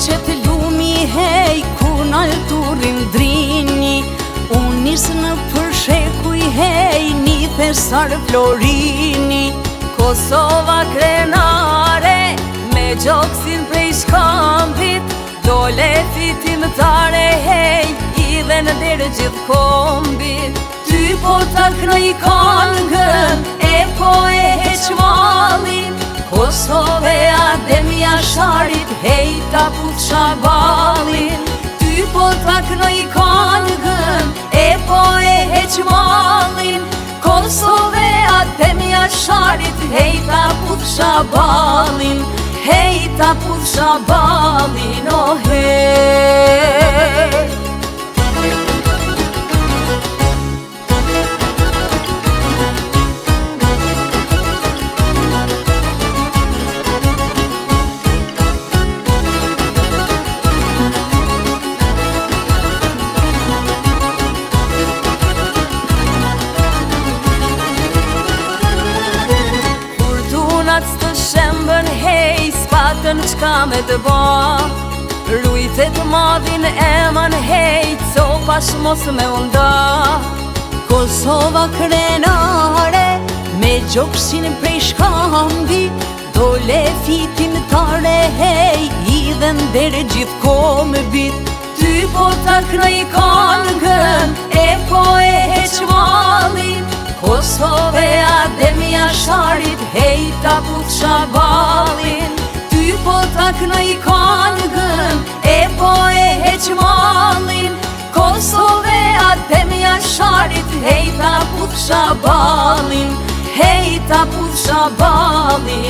Rrëqet lumi hej, ku nalt rrin Drini U nis nëpër shekuj hej, një thesar florini Kosova krenare, me gjoksin prej shkambit Dole fitimtare hej, i dhe nder gjithë kombit Ty po ta knoj kangën, e po e heq mallin Kosovë e Adem Jasharit, hej ta puthsha ballin Ty po ta knoj kangën, e po e heq mallin Kosovë e Adem Jasharit, hej ta puthsha ballin Hej ta puthsha ballin, oh hej. Furtunat s'të shembën hej, s'patën çka me të ba Rujte të madhin emën hej, copash mos me u nda Kosova krenare, me gjoksin prej shkambi Dole fitimtare hej, i dhe nder gjithë kombit Ty po ta knoj kangën, e po e heq mallin Kosovë e Adem Jasharit, hej ta puthsha ballin Ty po ta knoj kangën, e po e heq mallin Kosovë e Adem Jasharit, hej ta puthsha ballin Hej ta puthsha ballin,